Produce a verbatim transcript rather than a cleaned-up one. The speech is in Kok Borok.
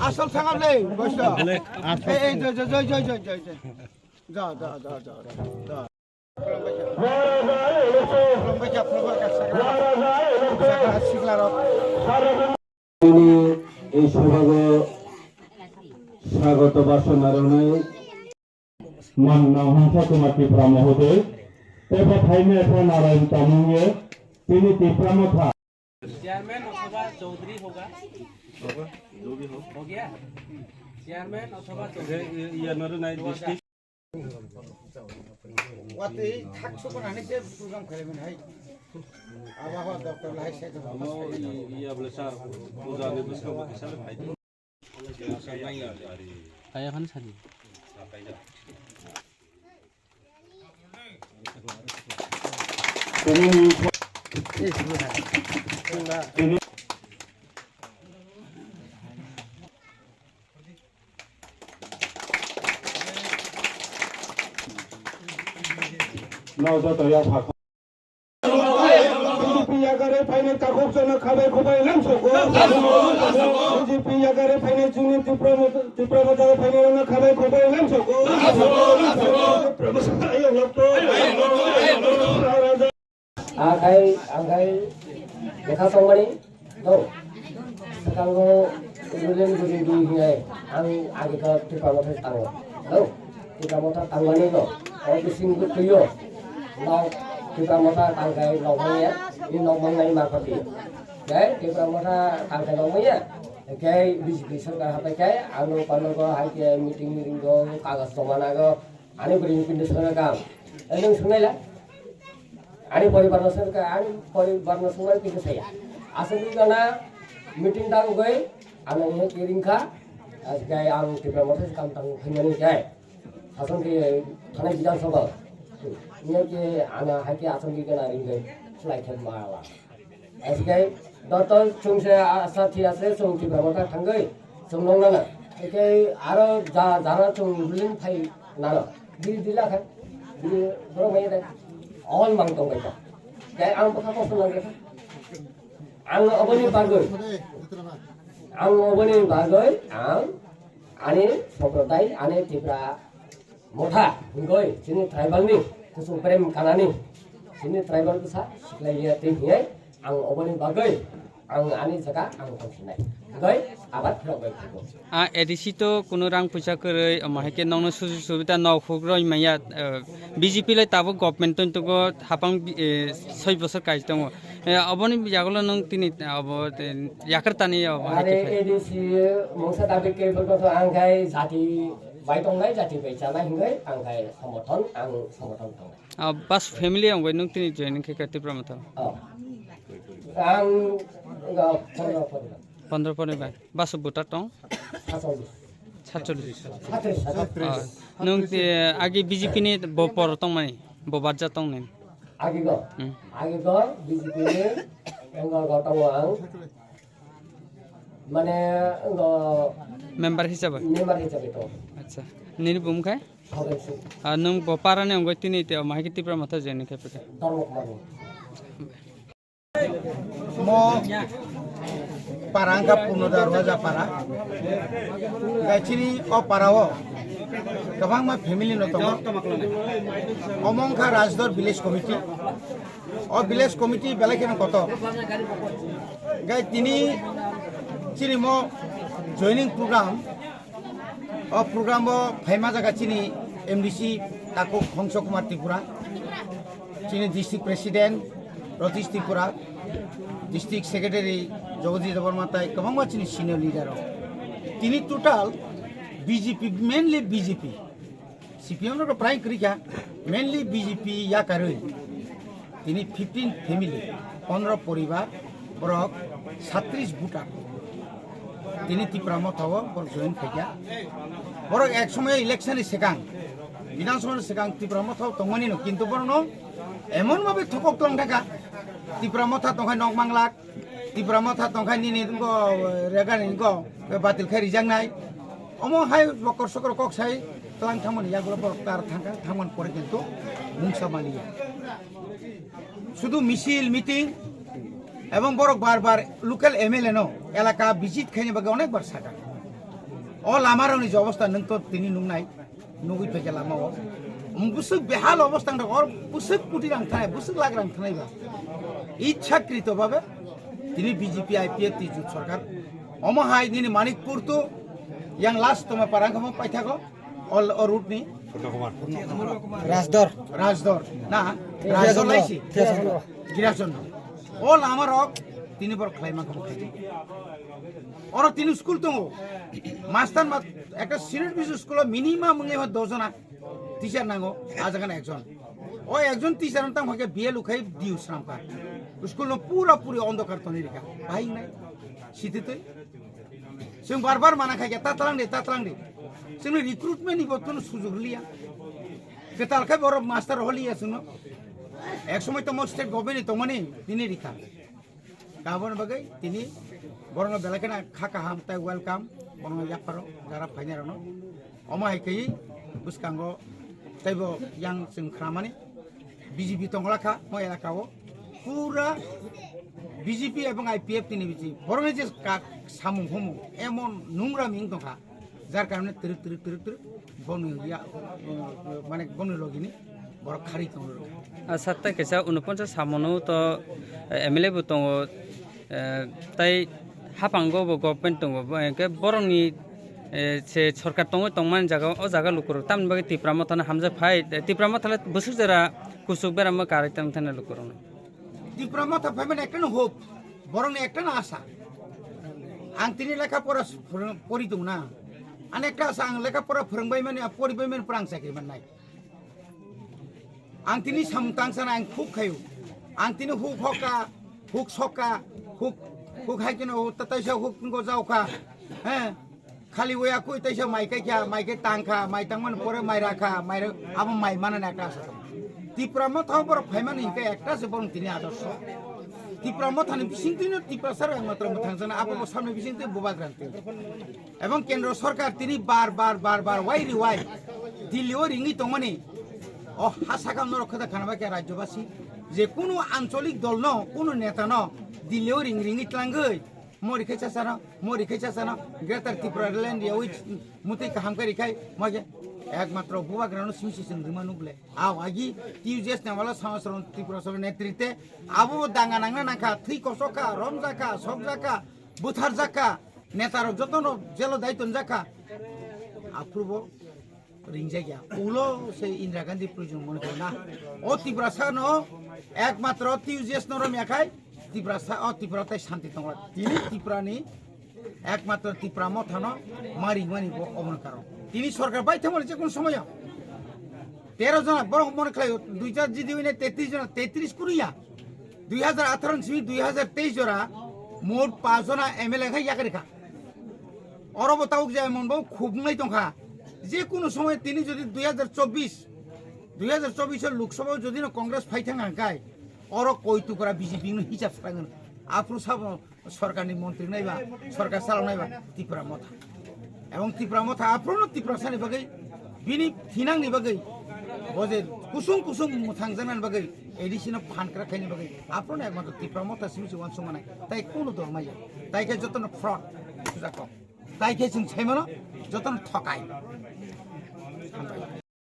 Asol sangam le, bosto. Ei, ei, joi, joi, joi. Ja, ja, ja, ja, ja. Siklarok. Ini এই সভাগত স্বাগত ভাষণ রাখনাই মাননীয় হংস কুমার ত্রিপুরা মহোদয়, tebo thaime pho Narayan Tamungye, tini Tipra Motha। Chairman अथवा चौधरी होगा। होगा, जो भी हो। हो गया? चेयरमैन अथवा चौधरी। ये, ये, ये नरु नाई district. Watwi thak sukunani se program khaimani hai. Abo ho doctor lai se. Amo i, i able sar puja ni bwskango kisa le phai. Kaya khan sadi. Nw joto ya pha. B J P yagare phainai takhuk jono khabai khubai lamsoko. B J P yagare phainai chini Tipra Motha, Tipra Motha phainai no khabai khubai lamsoko. Akai, angkai, dekha tongmani. No. Sekango Rulen Guri Dui hinai ang agi khe Tipra Motha tango. No. Tipra Motha tangmani no. O bising ko tuyo. No. Tipra Motha tangkai no maya. Ni no mangnai ma pati. Kai Tipra Motha tangkai no maya. Kai B J P sarkar hapai kai ang no pano go hai ke meeting meeting go kagas tomana go. Ani bwrwi ni pindi swngna kam. Eh, nwng swngnaila? Ani poribar no swngkha, ani poribar no swngmani pindi saya. Aswk wngkha na meeting ta wngwi, ano wngwi ringkha, aswk ang Tipra Motha se kam tang khaimani khe. Sason khe thanai Bidhan Sabha. Wngkhe ano hai khe aswk wngkha na ringwi slai khe mala. Aswk doto chwngse asa thi ase chwng Tipra Motha thangwi chwng nong nana. Ekai aro ja jara chwng ruling phai nana. Biri dila kha. Biri borok mai dai. All mang tong bai kha. Kai ang bokha kosto nang kha. Ang oboni bagwi. Ang oboni bagwi ang ani somprodai ani Tipra Motha hingoi chini tribal ni kusung prem kanani chini tribal bwsa siklai ya tei hingai ang oboni bagoi ang ani jaga ang tongsinai hingoi abat rok bai khugo. A A D C to kuno rang puisa kwrwi, omo hai khe nokno sujuk subita nok huk roi maya, eh, B J P lai tabuk government toni tugo hapang, eh, soi bosor kai tongo. Eh, oboni yagulo nwng tini abo, eh, yakar tani omo hai khe phai. A D C mungsa dabi khe bwkha ang khai jati bai tongnai jati bai chanai hingwi ang khai somorthon ang somorthon tongnai. Ah, bas family ang bai nwng tini joining khe kha Tipra Motha? Oh. Ang ga pondro pondro. Pondro pondro bai. Bas buta tong? Satchollish. Satchollish. Satris. Ah, nwng ti agi B J P ni bo por tong mani, bo barja tong ni. Agi go. Hmm. Agi go B J P ni ang go tongo ang. Mane go member hisabe? Member hisabe to. Acha. Nini bumung khai? Hoben su. Ah, nwng bo para ni ongoi tini te mahai ke Tipra Motha joining khai pete. Dharma Kumar ni. Mo para wngkha Purno Darwaja para. Gaichini o para o kwbangma family no tongo. Omo wngkha Rajdor Village Committee. O village committee belai kheno kotor. Gai tini chini mo joining program, o program o phaima jaga chini M D C Takhuk Hongso Kumar Tripura, chini district president Ratish Tripura, district secretary Jagadish Debbarma tai kwbangma chini senior leader rok. Tini total B J P, mainly B J P. C P M rok prai kwrwi kha, mainly B J P yakarwi. Tini fifteen family, pondro poribar, borok satris voter. Tini Tipra Motha o borok join khaikha. Borok ek somoy election ni swkang, Bidhan Sabha ni swkang Tipra Motha o tongmani no, kintu borok no emon bhabe thokok tong thaka. Tipra Motha tongkhai nok manglak, Tipra Motha tongkhai nini wngkho, rega ni wngkho, batil khai rijaknai. Omo hai bokor sokor kok sai tlang thangmani yagulo borok tar thangkha, thangmani pore kintu mungsa maliya. Sudu misil, meeting ebong borok bar bar local M L A no elaka visit khaini bagwi onek bar saka. O lama rokni je obostha nwng to tini nuknai, nugwi phaikha lama o. Bwswk behal obostha wngkha, or bwswk koti rang thanai, bwswk lakh rang thanai ba. Ichhakrito babe tini B J P I P F T jut sarkar. Omo hai nini Manikpur to yang last toma parang kamo paithago, o, o route ni. Rajdor. Rajdor. Na, Rajdor laisi. Giriachondro. O lama rok tini borok khlaima kamo khaidi. Oro tini school tongo. Master ma ekta senior B C school o minimum wngwi ho dos jona teacher nango, a jaga na ekjon. O ekjon teacher no tang phakhe B L ukhai diu sramkha. School no pura puri ondokar toni rikha. Bahai nai. Sititwi. Chwng bar bar mana khai khe, "Ta tlang de, ta tlang de." Chwngno recruitment ni bo tono sujug liya. Kwtal khe borok master holiya chwngno. Ek somoi tomo state government ni tongmani tini rikha. Kaboni bagwi tini borokno belai kheno kha kaham tei welcome, borokno yapharo jara phainairokno. Omo hai khe bwskango teibo yang chwng khnamani B J P tongla kha mo elaka o pura B J P ebong I P F T ni bithi borokni je kak samung humung emon nungra ming tongkha. Jar karone twrwk twrwk twrwk twrwk boni ya, mane boni logini borok khari tongo. Asa tei kaisa unoponcha samono to, eh, M L A bo tongo, eh, tei haphango bo government tongo, bo hwnkhe borokni, eh, se sorkar tongwi tongmani jaga o jaga lukurok tamni bagwi Tipra Mothano hamjak phai, eh, Tipra Motha le bwswk jora kuchuk beramo karwi tong thani lukurokno. Tipra Motha phaimani ekta no hope, borokni ekta no asa. Ang tini lekha pora pori tong na. Ani ekta asa ang lekha pora phwrwngbai mani, poribai mani, pora ang chakri mannai. Ang tini samung tang sana ang khuk khayo. Ang tini huk hoka, huk soka, huk, huk hai kino, tatai sa huk ngo jaoka. He. Khali waya koi taisa mai kai kha, mai kai tang kha, mai tang man pore mai ra kha, mai ra-, abo mai mana na ekta asa. Tipra Motha borok phai mani hingke ekta se borok tini adorsho. Tipra Mothani bising twi no Tiprasa rok ekmatro mwthang jana abo bo samni bising twi bubagrang twi. Ebong kendro sorkar tini bar bar bar bar wai ri wai Delhi o ringwi tongmani o ha sakha norok khada khana bai khe rajyobasi je kunu ancholik dol no kunu neta no Delhi o ring ringwi tlangwi Mori khai chasano, mori khai chasano, Greater Tripura Land yawi mutwi kaham kari khai, moje ekmatro bubagrano simi sising rima nuble. Aw agi T U J S ne wala Samasron Tripura Soro netrite, abo danga nangna nangkha, thwi kosokha, romjakha, sokjakha, butharjakha, netarok jotono jelo dai tonjakha. Aprubo ringjak ya. Ulo se Indira Gandhi prison mone khe na. O Tiprasa no ekmatro T U J S no rom yakhai Tiprasa, o Tipra tai shanti tongla. Tini Tipra ni ekmatro Tipra Motha no mari mani bo obon karo. Tini sorkar bai thamo je kun somoyo. Tero jona borok mone khlai dui jar jidi wine tetris jona, tetris kuriya. Dui hajar atharo ni simi dui hajar teis jora mot pas jona M L A khai yakarikha. Oro bo tabuk je emon bo khubungnai tongkha. Je kunu somoy tini jodi dui hajar chobbish, dui hajar chobbish o Lok Sabha o jodi no Congress phai thang hangkai, oro koi tupra B J P no hisab swrangno. Aphuru sabo sorkar ni montri naiba, sorkar salok naiba Tipra Motha. Ebong Tipra Motha aphuru no Tiprasa ni bagwi, bini thinang ni bagwi, bo je kusung kusung mwthang janani bagwi, A D C no phan kra khaini bagwi, aphuru no ekmatro Tipra Motha simi se uansuk manai. Tai kunu dol maya. Tai khe jotono fraud. Sujak kok. Tai khe chwng sai mano, jotono thokai. Hambai.